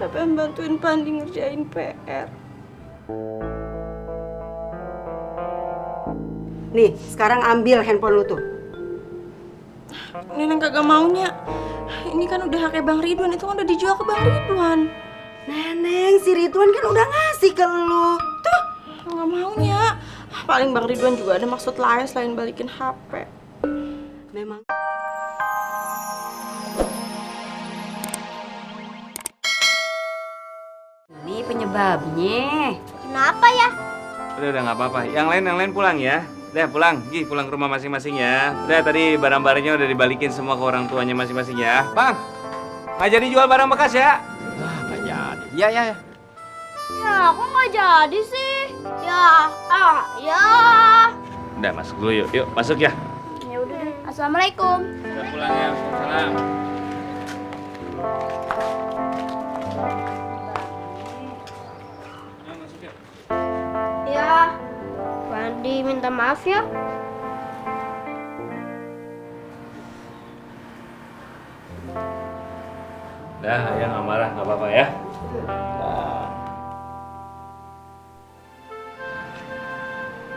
Siapa yang bantuin Pandi ngerjain PR? Nih, sekarang ambil handphone lu tuh. Neneng kagak maunya. Ini kan udah haknya Bang Ridwan, itu kan udah dijual ke Bang Ridwan. Neneng, si Ridwan kan udah ngasih ke lu. Tuh. Nggak maunya. Paling Bang Ridwan juga ada maksud lain selain balikin HP. Memang. Ini penyebabnya. Kenapa ya? Udah nggak apa-apa. Yang lain pulang ya. Udah pulang, pulang ke rumah masing-masing ya. Udah tadi barang-barangnya udah dibalikin semua ke orang tuanya masing-masing ya. Bang, nggak jadi jual barang bekas ya? Nggak jadi. Iya. Ya, kok nggak jadi sih? Ya. Udah masuk dulu yuk, masuk ya. Ya udah deh. Assalamualaikum. Udah pulang ya, salam. Ya. Pandi minta maaf ya. Udah, ayah nggak marah, nggak apa-apa ya.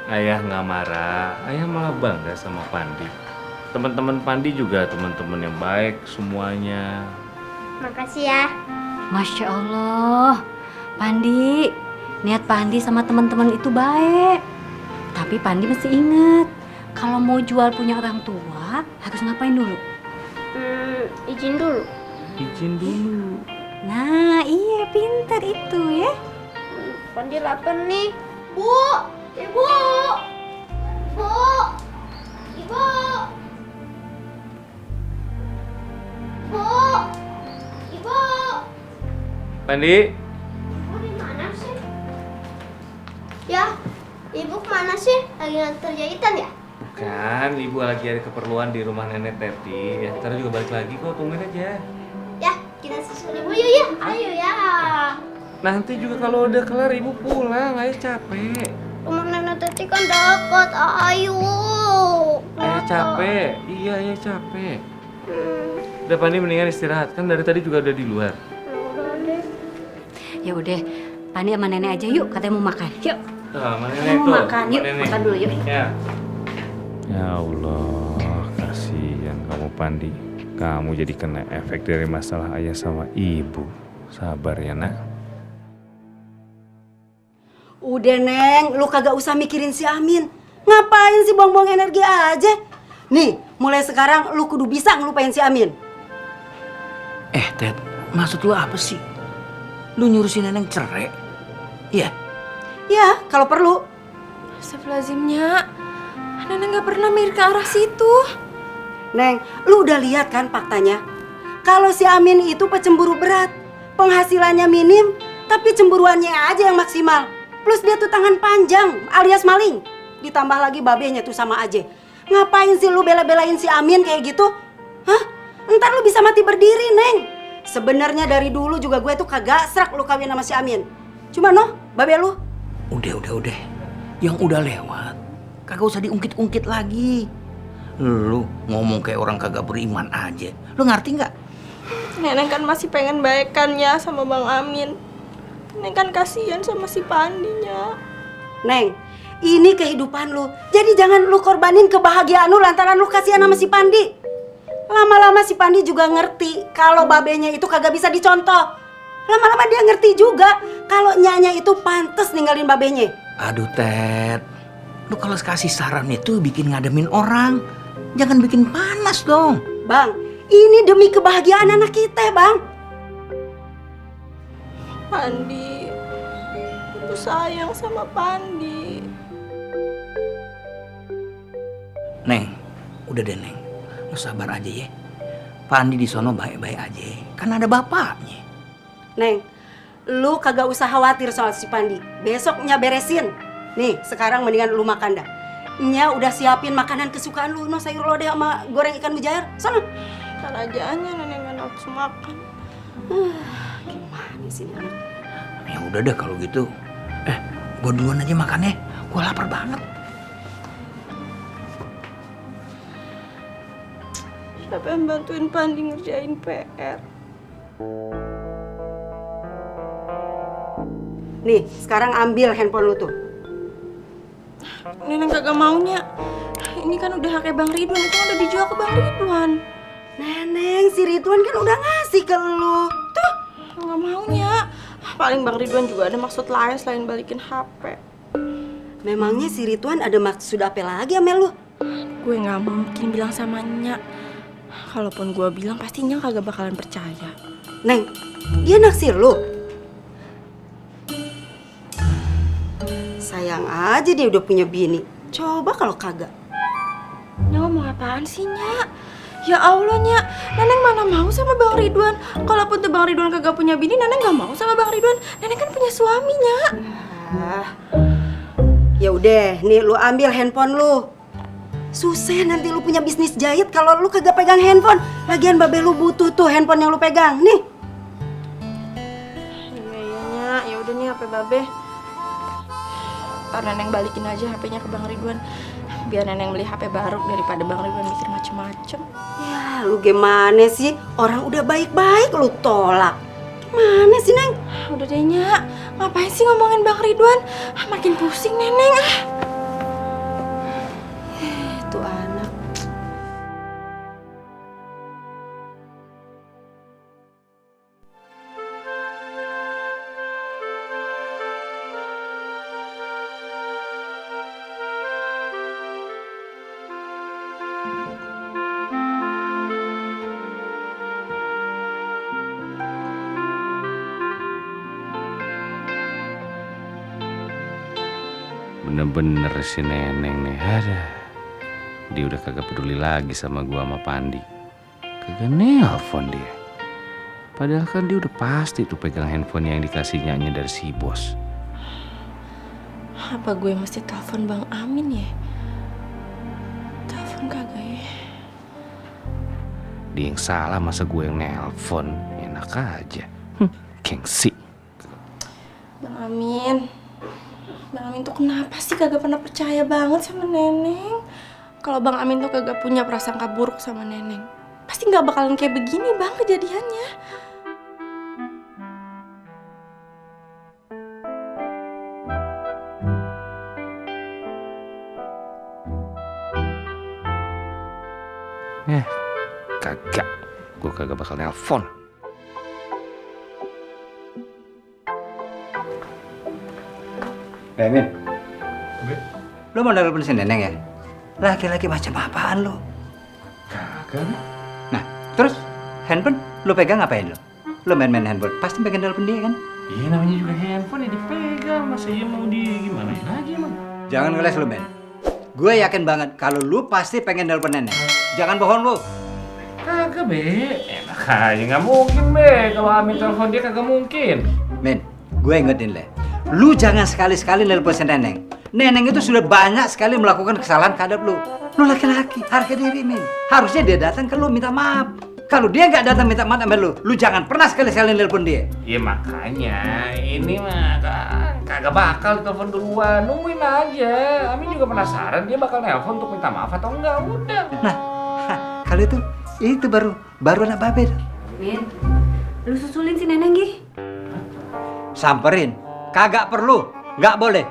Ayah nggak marah, ayah malah bangga sama Pandi. Teman-teman Pandi juga teman-teman yang baik semuanya. Makasih ya. Masya Allah, Pandi, niat Pandi sama teman-teman itu baik. Tapi Pandi mesti ingat, kalau mau jual punya orang tua harus ngapain dulu? Izin dulu. Izin dulu. Nah, iya pintar itu ya. Pandi lapar nih. Bu, ibu, bu, ibu, bu, ibu. Pandi, Ibu di mana sih? Ya, ibu kemana sih? Lagi nganter jahitan ya? kan ibu lagi ada keperluan di rumah nenek Teti. Ya, ntar juga balik lagi kok, tungguin aja. Ya, kita susul ibu yuk ya. Ayo ya. Nanti juga kalau udah kelar ibu pulang, ayah capek. Rumah nenek Teti kan dekat. Ayo. Ayah capek, iya ayah capek. Udah Pandi mendingan istirahat, kan dari tadi juga udah di luar. Udah deh. Ya udah, Pandi sama nenek aja yuk, katanya mau makan. Yuk. Sama nenek Mau tuh. makan, sama yuk nenek. makan dulu yuk. Ya Allah, kasihan kamu Pandi. Kamu jadi kena efek dari masalah ayah sama ibu. Sabar ya nak. Udah Neng, lu kagak usah mikirin si Amin. Ngapain sih buang-buang energi aja? Nih, mulai sekarang lu kudu bisa ngelupain si Amin. Ted, maksud lu apa sih? Lu nyuruh si Neneng cerai? Iya. Ya, kalau perlu. Astagfirullahaladzimnya. Nenek nggak pernah mikir ke arah situ. Neng, lu udah lihat kan faktanya? Kalau si Amin itu pecemburu berat. Penghasilannya minim, tapi cemburuannya aja yang maksimal. Plus dia tuh tangan panjang alias maling. Ditambah lagi babenya tuh sama aja. Ngapain sih lu bela-belain si Amin kayak gitu? Hah? Ntar lu bisa mati berdiri, Neng. Sebenarnya dari dulu juga gue tuh kagak serak lu kawin sama si Amin. Cuma noh, babe lu. Udah. Yang udah lewat. Kagak usah diungkit-ungkit lagi. Lu ngomong kayak orang kagak beriman aja. Lu ngerti nggak? Nenek kan masih pengen baikannya sama Bang Amin. Nenek kan kasihan sama si Pandinya. Neng, ini kehidupan lu. Jadi jangan lu korbanin kebahagiaan lu lantaran lu kasihan sama si Pandi. Lama-lama si Pandi juga ngerti kalau babenya itu kagak bisa dicontoh. Lama-lama dia ngerti juga kalau nyanya itu pantes ninggalin babenya. Aduh Ted, lu kalau kasih saran itu bikin ngademin orang. Jangan bikin panas dong. Bang, ini demi kebahagiaan anak kita, Bang. Pandi, ibu sayang sama Pandi. Neng, udah deh Neng. Lu sabar aja ya. Pandi di sono baik-baik aja. Kan ada bapaknya. Neng, lu kagak usah khawatir soal si Pandi. Besok Nya beresin. Nih, sekarang mendingan lu makan dah. Nya udah siapin makanan kesukaan lu, no sayur lodeh sama goreng ikan mujair. Sana. Ntar aja nenek nggak nafsu makan. Gimana sih ini anak? Ya udah deh kalau gitu. Gua duluan aja makannya. Gua lapar banget. Siapa yang bantuin Pandi ngerjain PR? Nih, sekarang ambil handphone lu tuh. Neneng kagak maunya. Ini kan udah hak Bang Ridwan, itu udah dijual ke Bang Ridwan. Neneng, si Ridwan kan udah ngasih ke lu. Tuh. Nggak maunya. Paling Bang Ridwan juga ada maksud lain selain balikin HP. Memangnya si Ridwan ada maksud apa lagi sama lu? Gue nggak mungkin bilang sama Nya. Kalaupun gue bilang pasti Nya kagak bakalan percaya. Neng, dia naksir lu. Sayang aja dia udah punya bini. Coba kalau kagak. Nya ngomong apaan sih, Nya? Ya Allah, Nya. Neneng mana mau sama Bang Ridwan. Kalaupun tuh Bang Ridwan kagak punya bini, Neneng nggak mau sama Bang Ridwan. Neneng kan punya suami, Nya. Ya udah, nih lu ambil handphone lu. Susah nanti lu punya bisnis jahit kalau lu kagak pegang handphone. Lagian babe lu butuh tuh handphone yang lu pegang. Nih. Iya, Nya. Ya udah nih HP Babe. Ntar Neneng balikin aja HP-nya ke Bang Ridwan. Biar Neneng beli HP baru daripada Bang Ridwan mikir macem-macem. Ya, lu gimana sih? Orang udah baik-baik lu tolak. Gimana sih, Neng? Udah deh, Nya. Ngapain sih ngomongin Bang Ridwan? Makin pusing Neneng. Itu anak. Bener-bener si Neneng nih, ada. Dia udah kagak peduli lagi sama gua sama Pandi. Kagak nelpon dia. Padahal kan dia udah pasti tuh pegang handphone yang dikasih Nyanya dari si bos. Apa gue mesti telepon Bang Amin ya? Telepon kagak ya? Dia yang salah, masa gue yang nelpon? Enak aja. Gengsi. Bang Amin. Bang Amin tuh kenapa sih kagak pernah percaya banget sama Neneng? Kalau Bang Amin tuh kagak punya prasangka buruk sama Neneng, pasti nggak bakalan kayak begini Bang kejadiannya. Kagak. Gue kagak bakal nelpon. Min, lu mau nelfon si Neneng ya? Laki-laki macam apaan lu? Kagak. Nah, terus handphone lu pegang ngapain lu? Lu main-main handphone, pasti pengen nelfon dia kan? Iya, namanya juga handphone ya dipegang. Masa iya mau gimana lagi emang? Jangan ngeles lu, Men. Gue yakin banget kalau lu pasti pengen nelfon Neneng. Jangan bohong lu. Kagak, Be. Enak aja, nggak mungkin, Be. Kalau Amin telepon dia kagak mungkin. Men, gue ingetin le. Lu jangan sekali-sekali nelpon si Neneng. Neneng itu sudah banyak sekali melakukan kesalahan terhadap lu. Lu laki-laki, harga diri, Min. Harusnya dia datang ke lu minta maaf. Kalau dia nggak datang minta maaf sama lu jangan pernah sekali-sekali nelpon dia. Ya makanya, ini mah kagak bakal telepon duluan. Nungguin aja. Amin juga penasaran dia bakal nelpon untuk minta maaf atau enggak. Udah. Nah, kalau itu baru anak babe. Min, lu susulin si Neneng Gi. Samperin. Kagak perlu.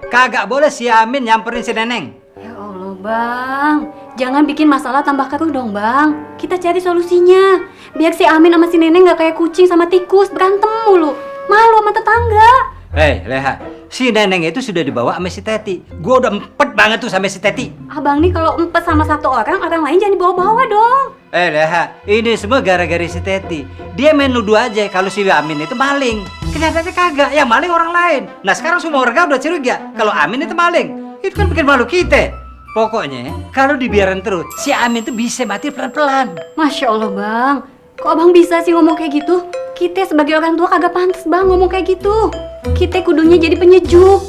Kagak boleh si Amin nyamperin si Neneng. Ya Allah, Bang. Jangan bikin masalah tambah keruh dong, Bang. Kita cari solusinya. Biar si Amin sama si Neneng gak kayak kucing sama tikus, berantem mulu. Malu sama tetangga. Leha, si Neneng itu sudah dibawa sama si Teti. Gua udah empet banget tuh sama si Teti. Abang nih kalau empet sama satu orang lain jangan dibawa-bawa dong. Leha, ini semua gara-gara si Teti. Dia main nuduh aja kalau si Amin itu maling. Kenyataannya kagak, yang maling orang lain. Nah sekarang semua warga udah curiga kalau Amin itu maling. Itu kan bikin malu kita. Pokoknya kalau dibiarin terus, si Amin itu bisa mati pelan-pelan. Masya Allah, Bang. Kok abang bisa sih ngomong kayak gitu? Kita sebagai orang tua kagak pantas, Bang, ngomong kayak gitu. Kita kudunya jadi penyejuk.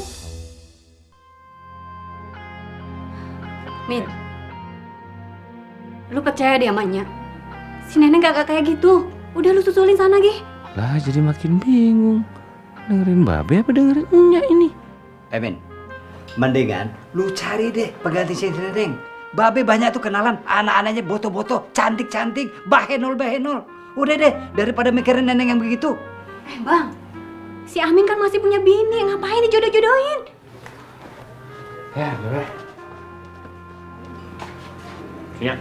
Min, lu percaya dia amanya? Si Neneng kagak kayak gitu. Udah lu susulin sana, Gi. Lah jadi makin bingung. Dengerin babe apa dengerin Nya ini? Min, mendingan lu cari deh pengganti si Neneng. Babe banyak tuh kenalan, anak-anaknya boto-boto, cantik-cantik, bahenol. Udah deh, daripada mikirin Neneng yang begitu. Bang, Si Amin kan masih punya bini, ngapain dijodoh-jodohin? Ya, boleh. Siap.